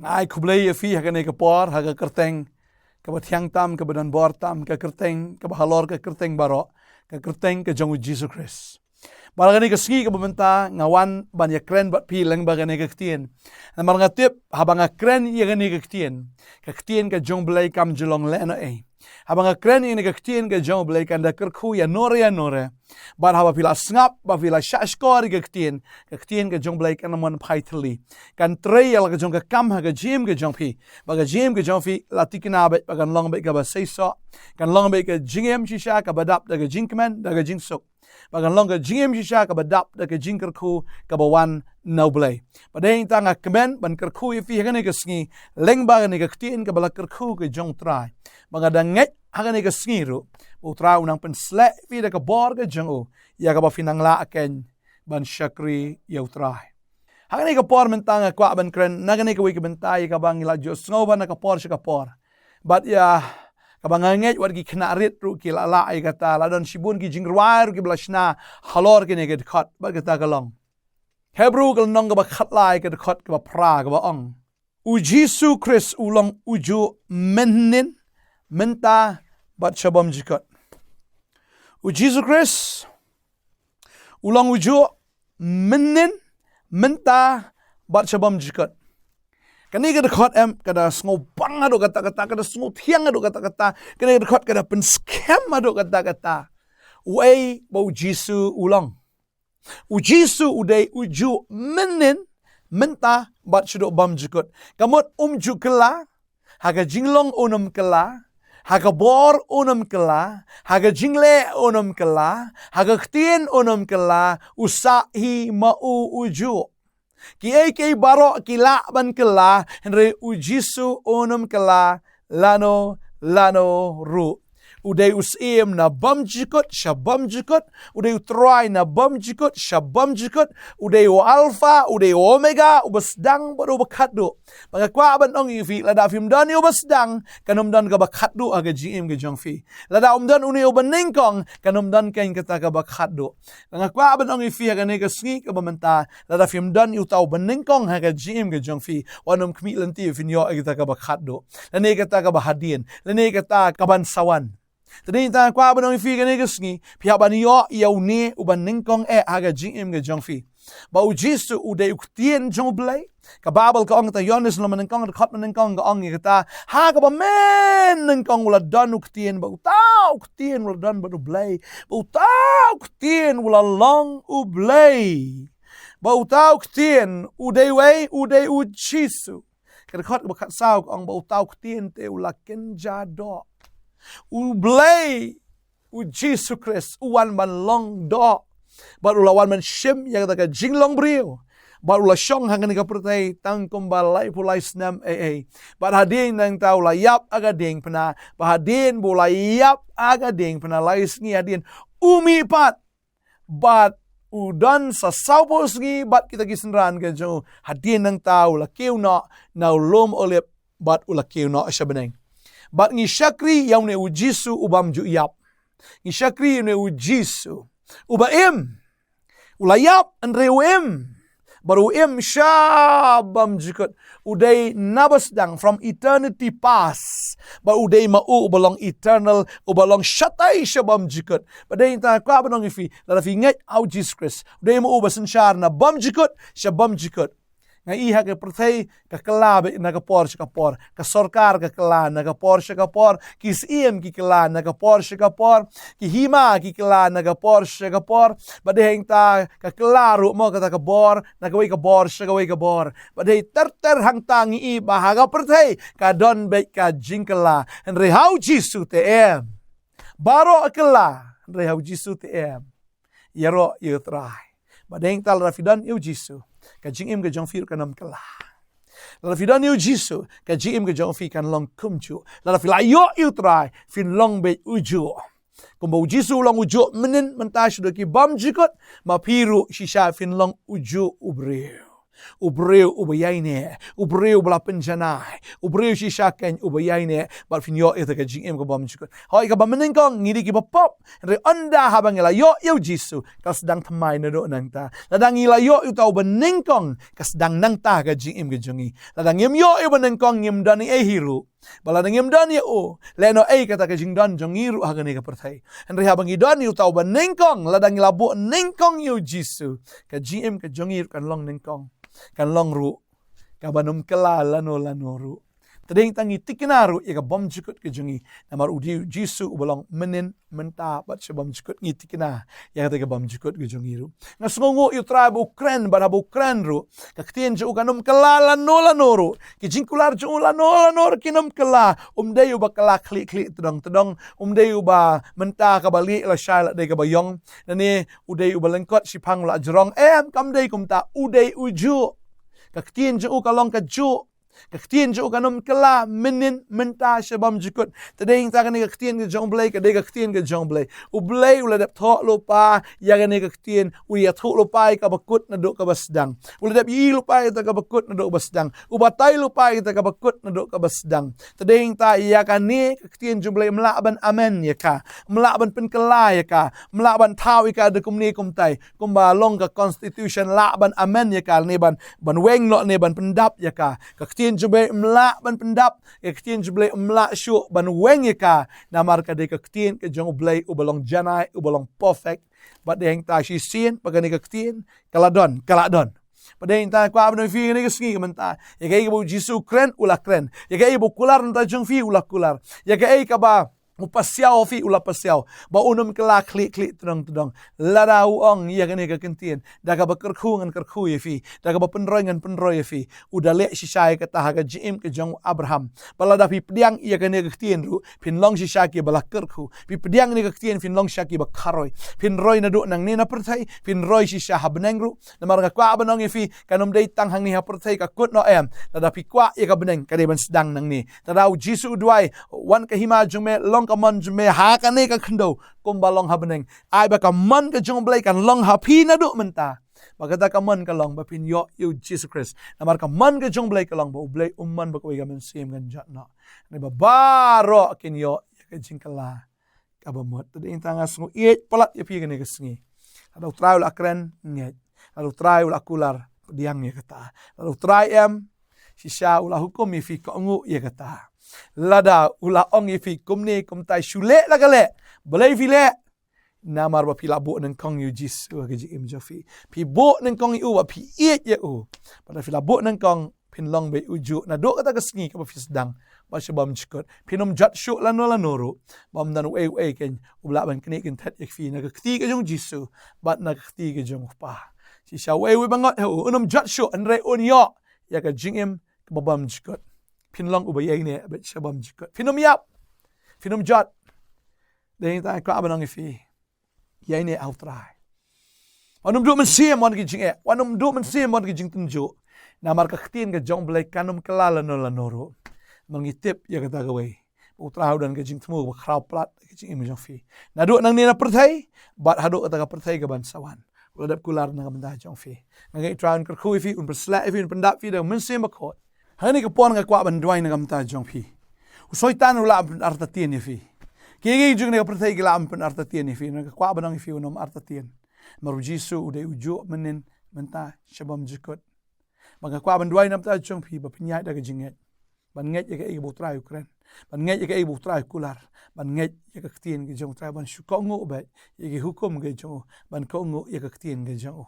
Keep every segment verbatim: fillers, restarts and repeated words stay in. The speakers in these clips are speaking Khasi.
Nga ai khublei ïa phi ha kane ka por, ha ka kyrteng kaba thiang tam, kaba donbor tam, ka kyrteng kaba halor ka kyrteng baroh, ka kyrteng ka jong u Jisu Khrist. Bad ha kane ka sngi kaba mynta nga wan ban ïakren bad phi lyngba kane ka ktien. Namar nga tip haba nga kren ïa kane ka ktien, ka ktien ka jong u Blei kam ju long lehnohei. Haba nga kren ïa kane ka ktien ka jong u Blei kan da kyrkhu ïa nore ïa nore. Bad haba phi la sngap, ba phi la shahshkor ïa ka ktien, ka ktien ka jong u Blei kan ym wan phai thylli. Kan trei ïa la ka jong ka kam ha ka jingim ka jong phi. Ba ka jingim ka jong phi la thikna beit, ba kan long beit kaba seisoh. Kan long beit ka jingim shisha kaba dap da ka jingkmen, da ka jingsuk. Ba kan long ka jingim shisha kaba dap da ka jingkyrkhu kaba wan na u Blei. Bad dei nangta nga kmen ban kyrkhu ïa phi ha kane ka sngi lyngba kane ka ktien kaba la kyrkhu ka jong u Trai. Ba nga da ngeit ha kane ka sngi ruh ba u Trai u nang pynsleh ïa phi da ka bor ka jong u, ïa kaba phin nang lah keiñ ban shakri ïa u Trai. Ha kane ka por mynta nga kwah ban kren na kane kawei ka bynta ïa kaba ngi la ju sngewbha na ka por sha ka por. Bad ïa kaba nga ngeit wat ki khynnah rit ruh ki la lah ïa kata, la don shibun ki jingrwai ruh kiba la shna halor kane ka dkhot, bad kata ka long. Hebru ka lynnong kaba khatlai, ka dkhot kaba phra, kaba ong: U Jisu Khrist u long ujuh mynhynnin, mynta bad sha bymjukut. U Jisu Khrist u long ujuh mynhynnin, mynta bad sha bymjukut. Kane ka dkhot em, ka da sngewbang haduh katta katta, ka da sngewthiang haduh katta katta, kane ka dkhot ka da pynskhem haduh katta katta. Uei ba u Jisu u long? U Jisu u dei ujuh mynhynnin, mynta bad shaduh bymjukut. Ka mut um ju kylla, ha ka jinglong un ym kylla, ha ka bor un ym kylla, ha ka jingleh un ym kylla, ha ka ktien un ym kylla, u sah hi ma u ujuh. Kiei kiei baroh ki lah ban kylla, hynrei u Jisu un ym kylla lano lano ruh. U dei u Syiem na bymjukut sha bymjukut, u dei u Trai na bymjukut sha bymjukut, u dei u Alpha, u dei u Omega, uba sdang bad uba khatduh. Ba nga kwah ban ong ïa phi, lada phim don ïa uba sdang, kan ym don kaba khatduh ha ka jingim ka jong phi. Lada um don une uba nyngkong, kan ym don keiñ kata kaba khatduh. Nga kwah ban ong ïa phi ha kane ka sngi kaba mynta, lada phim don ïa uta uba nyngkong ha ka jingim ka jong phi, wat nym khmih lynti phin ïoh ïa kata kaba khatduh, lane kata kaba hadien, lane kata kaban sa wan. Te dei nangta nga kwah ban ong ïa phi ha kane ka sngi, phi hap ban ïoh ïa une uba nyngkong eh ha ka jingim ka jong phi. Ba u Jisu u dei u Ktien jong u Blei. Ka Baibl ka ong, kata Ïoannis lynnong ba nyngkong, dkhot ba nyngkong ka ong ïa kata, ha kaba mynnyngkong u la don u Ktien, ba uta u Ktien u la don bad u Blei, ba uta u Ktien u la long u Blei. Ba uta u Ktien u dei uei? U dei u Jisu. Ka dkhot kaba khatsaw ka ong, ba uta u Ktien te u la kynja doh. U Blei, u Jisu Khrist, u wan ban long doh. Bad u la wan ban shim ïa kata ka jinglong briew. Bad u la shong ha kane ka pyrthei tang kumba laiphew lai snem eiei. Bad hadien nangta u la ïap ha ka diengphna. Bad hadien ba u la ïap ha ka diengphna, lai sngi hadien, u mih pat. Bad u don sa sawphew sngi bad kita ki synran ka jong u. Hadien nangta u la kiew noh na u lum Olib, bad u la kiew noh sha bneng. Bad ngi shakri ïa une u Jisu u bym ju ïap. Ngi shakri ïa une u Jisu uba im. U la ïap, hynrei u im. Bad u im sha bymjukut. U dei naba sdang, from eternity past. Bad u dei ma u uba long eternal, uba long shatai sha bymjukut. Bad dei nangta nga kwah ban ong ïa phi, lada phi ngeit ha u Jisu Khrist, u dei ma u uba synshar na bymjukut sha bymjukut. Nga i ha ka pyrthei ka kylla beit na ka por sha ka por. Ka sorkar ka kylla na ka por sha ka por. Ki syiem ki kylla na ka por sha ka por. Ki hima ki kylla na ka por sha ka por. Bad dei nangta ka kylla ruh mo kata ka bor na kawei ka bor sha kawei ka bor. Bad dei ter ter hangta ngi i ba ha ka pyrthei ka don beit ka jingkylla. Hynrei ha u Jisu te em. Baroh kylla, hynrei ha u Jisu te em. Ïaroh ïa u Trai. Bad dei nangta lada phi don ïa u Jisu, ka jingim ka jong phi ruh kan ym kylla. Lada phi don ïa u Jisu, ka jingim ka jong phi kan long kumjuh. Lada phi la ïoh ïa u Trai, phin long beit ujuh. Kumba u Jisu u long ujuh mynhynnin, mynta shaduh ki bymjukut, ma phi ruh shisha phin long ujuh u briew. U briew uba ïaineh, u briew uba la pynjanai, u briew shisha kein uba ïaineh, bad phin ïoh ïa kata ka jingim kaba bymjukut. Hooid, kaba mynnyngkong ngi dei kiba pop, hynrei ynda haba ngi la ïoh ïa u Jisu, ka sdang thymmai naduh nangta. Lada ngi la ïoh ïa uta uba nyngkong, ka sdang nangta ka jingim ka jong ngi. Lada ngim ïoh ïa uba nyngkong, ngim don ei ei hi ruh. Ba lada ngim don ïa u, lehnoh ei kata ka jingdon jong ngi ruh ha kane ka pyrthei. Hynrei haba ngi don ïa uta uba nyngkong, lada ngi la buh nyngkong ïa u Jisu, ka jingim ka jong ngi ruh kan long nyngkong, kan long ruh kaba nym kylla lano lano ruh. Te dei tang ngi tikna ruh ïa ka bymjukut ka jong ngi, namar u dei u Jisu uba long mynnin, mynta bad sha bymjukut. Ngi tikna ïa kata ka bymjukut ka jong ngi ruh. Nga sngewnguh ïa u Trai ba u kren, bad haba u kren ruh, ka ktien jong u kan nym kylla lano lano ruh. Ki jingkular jong u lano lano ruh kin nym kylla. Um dei uba kylla khlieh khlieh tdong tdong. Um dei uba mynta kaba lieh la shai la dei kaba ïong. Lane u dei uba lyngkot shiphang la jrong. Em, kam dei kumta, u dei ujuh. Ka ktien jong u ka long kajuh. Ka ktien jong u kan nym kylla mynnin, mynta sha bymjukut. Te dei tang kane ka ktien ka jong u Blei, ka dei ka ktien ka jong u Blei. U Blei u la dep thoh lypa ïa kane ka ktien, u ïathuh lypa ïa kaba kut naduh kaba sdang. U la dep ïohi lypa ïa kata kaba kut naduh kaba sdang. U batai lypa ïa kata kaba kut naduh kaba sdang. Te dei tang ïa kane ka ktien jong u Blei ym lah ban amend ïa ka. Ym lah ban pynkylla ïa ka. Ym lah ban thaw ïa ka da kumne kumtai. Kumba long ka constitution lah ban amend ïa ka ne ban, ban weng noh ne ban pyndap ïa ka. Ka ktien jong u Blei ym lah ban pyndap, ka ktien jong u Blei ym lah shuh ban weng ïa ka. Namar ka dei ka ktien ka jong u Blei uba long janai, uba long perfect. Bad dei tang shisien ba kane ka ktien ka la don, ka la don. Bad dei tang kwah ban ong ïa phi kane ka sngi ka mynta, ïa kaei kaba u Jisu u kren, u la kren. Ïa kaei ba u kular na ka bynta jong phi, u la kular. Ïa kaei kaba u pasiaw ha phi, u la pasiaw. Ba un nym kylla khlieh khlieh tdong tdong. Lada u ong ïa kane ka ktien, da kaba kyrkhu ngan kyrkhu ïa phi, da kaba pynroi ngan pynroi ïa phi. U da leh shisha ïa kata ha ka jingim ka jong u Abraham. Ba lada phi pdiang ïa kane ka ktien ruh, phin long shisha kiba la kyrkhu. Phi pdiang ïa kane ka ktien, phin long shisha kiba kharoi. Phin roi naduh nangne na pyrthei, phin roi shisha ha bneng ruh. Namar nga kwah ban ong ïa phi, kan nym dei tang hangne ha pyrthei ka kut noh, em. Lada phi kwah ïa ka bneng, ka dei ban sdang nangne. Te lada u Jisu u duwai, wan ka hima jong me, long ka mon jong me ha kane ka khyndew, kumba long ha bneng. Ai ba ka mon ka jong u Blei kan long ha phi naduh mynta. Ba kata ka mon ka long ba phin ïoh ïa u Jisu Khrist. Namar ka mon ka jong u Blei ka long ba u Blei um mon ba kawei ka mynsiem kan jot noh. Hynrei ba baroh kin ïoh ïa ka jingkylla kaba mut. Te dei tang nga sngewieit palat ïa phi kane ka sngi. Lada u Trai u la kren, ngeit. Lada u Trai u la kular, pdiang ïa kata. Lada u Trai em, shisha u la hukum ïa phi, kohnguh ïa kata. Lada u la ong ïa phi kumne kumtai, shu leh la ka leh. Balei phi leh? Namar ba phi la buh nyngkong ïa u Jisu ha ka jingim jong phi. Phi buh nyngkong ïa u, ba phi ïeit ïa u. Ba lada phi la buh nyngkong, phin long beit ujuh naduh kata ka sngi kaba phi sdang bad sha bymjukut. Phin nym jot shuh lano lano ruh. Bym don uei uei kein uba lah ban knieh kynthet ïa phi na ka kti ka jong u Jisu bad na ka kti ka jong u Kpa. Shisha uei uei ba ngat ha u, un nym jot shuh, hynrei un ïoh ïa ka jingim kaba bymjukut. Phin long uba ïaineh beit sha bymjukut. Phin nym ïap. Phin nym jot. Dei tang kwah ban ong ïa phi, ïaineh ha u Trai. Wat nym duh mynsiem wan ki jingeh, wat nym duh mynsiem wan ki jingtynjuh. Namar ka ktien ka jong u Blei kan nym kylla lano lano ruh. Namar ngi tip ïa kata kawei, ba u Trai u don ka jingthmu ba khraw palat ha ka jingim jong phi. Naduh nangne na pyrthei, bad haduh kata ka pyrthei kaban sa wan. U la dep kular na ka bynta jong phi. Nga ngeit u Trai un kyrkhu ïa phi, un pynshlur ïa phi, un pyndap ïa phi da u Mynsiem Bakhuid. Hangne ka por nga kwah ban duwai na ka bynta jong phi. U Soitan u lah ban pynartatien ïa phi. Kiei kiei jong kane ka pyrthei ki lah ban pynartatien ïa phi. Nga kwah ban ong ïa phi, un nym artatien. Namar u Jisu u dei ujuh mynnin, mynta, sha bymjukut. Bad nga kwah ban duwai na ka bynta jong phi ba phin ïaid da ka jingngeit. Ban ngeit ïa kaei ba u Trai u kren. Ban ngeit ïa kaei ba u Trai u kular. Ban ngeit ïa ka ktien ka jong u Trai, ban shu kohnguh beit ïa ki hukum ka jong u. Ban kohnguh ïa ka ktien ka jong u.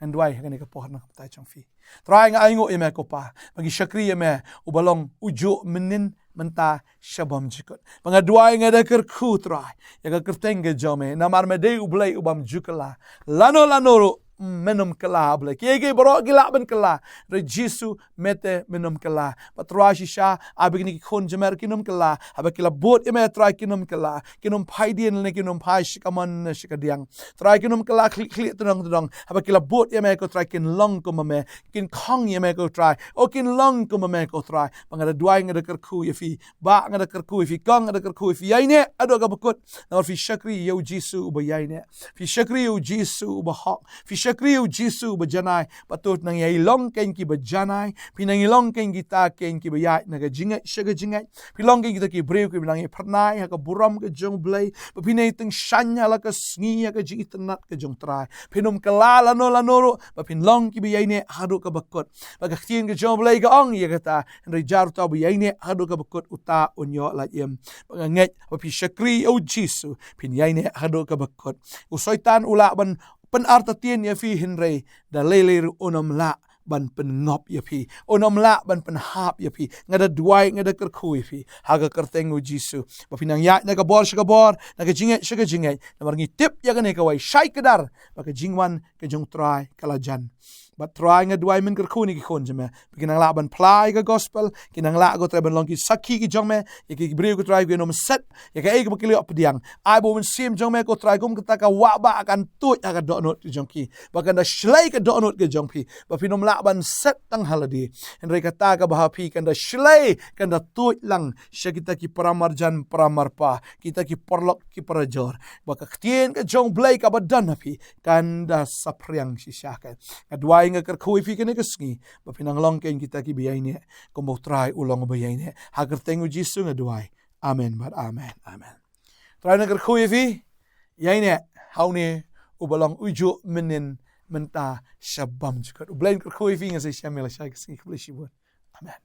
Ngan duwai ha kane ka por na ka bynta jong phi. Trai, nga ainguh ïa me ko Pa, ba ngi shakri ïa me uba long ujuh mynnin, mynta, sha bymjukut. Ba nga duwai, nga da kyrkhu Trai ïa ka kyrteng ka jong me, namar me dei u Blei u bym ju kylla. Lano lano ruh me nym kylla, Blei. Kiei kiei baroh ki lah ban kylla, hynrei Jisu me te me nym kylla. Bad Trai, shisha ai ba kine ki khun jong me ruh kin nym kylla. Haba ki la bud ïa me Trai, kin nym kylla. Kin nym phai dien lane kin nym phai sha ka mon ne sha ka diang. Trai, kin nym kylla khlieh khlieh tnong tnong. Haba ki la bud ïa me ko Trai, kin long kum ma me. Kin khong ïa me ko Trai. O, kin long kum ma me ko Trai. Ba nga da duwai, nga da kyrkhu ïa phi. Bah, nga da kyrkhu ïa phi. Kong, nga da kyrkhu ïa phi. Ïaineh haduh kaba kut. Namar phi shakri ïa u Jisu uba ïaineh. Phi shakri ïa u Jisu uba hok. Phi shakri ïa u Jisu ba janai, bad to nang ïa i long kein ki ba janai, phi nang ïa long kein kita kein ki ba ïaid na ka jingngeit sha ka jingngeit, phi long kein kita ki briew ki ba nang ïa phyrnai ha ka burom ka jong U Blei, ba phin ïa tyngshaiñ ha la ka sngi ha ka jingitynnad ka jong U Trai. Phin ym kylla lano lano ruh, ba phin long ki ba ïaineh haduh kaba kut. Ba ka ktien ka jong U Blei ka ong ïa kata, hynrei jar uta ba ïaineh haduh kaba kut uta un ïoh lait im. Ba nga ngeit ba phi shakri ïa u Jisu, phin ïaineh haduh kaba kut. U Soitan u lah ban pynartatien ïa phi, hynrei da lei lei ruh un ym lah ban pynngop ïa phi, un ym lah ban pynhap ïa phi. Nga da duwai, nga da kyrkhu ïa phi ha ka kyrteng u Jisu, ba phin nang ïaid na ka bor sha ka bor, na ka jingngeit sha ka jingngeit, namar ngi tip ïa kane kawei, shai kdar ba ka jingwan ka jong U Trai ka la jan. Bad Trai, nga duwai men kyrkhu ïa ki khun jong me, ba kin nang lah ban phla ïa ka gospel, kin nang lah, ko Trai, ban long ki sakhi ki jong me ïa ki briew, ko Trai, kin ym set ïa kaei kaba ki la ïoh pdiang. Ai ba u Mynsiem jong me, ko Trai, kum kata ka wah bah, kan tuid ha ka dohnud ka jong ki, ba kan da shlei ka dohnud ka jong phi, ba phin ym lah ban set tang ha lade, hynrei kata kaba ha phi kan da shlei, kan da tuid lang sha kita ki paramarjan paramarpa, kita ki paralok ki parajor, ba ka ktien ka jong U Blei kaba don ha phi kan da saphriang shisha. Ka nga duwai, nga kyrkhu ïa phi kane ka sngi, ba phin nang long kein kita ki ba ïaineh, kumba U Trai u long ba ïaineh. Ha ka kyrteng u Jisu nga duwai. Amen bad amen. Amen. Trai nang kyrkhu ïa phi, ïaineh ha une uba long ujuh mynnin mynta sha bymjukut. U Blei un kyrkhu ïa phi, nga sa ïashem ïa lashai ka sngi, khublei shibun. Amen.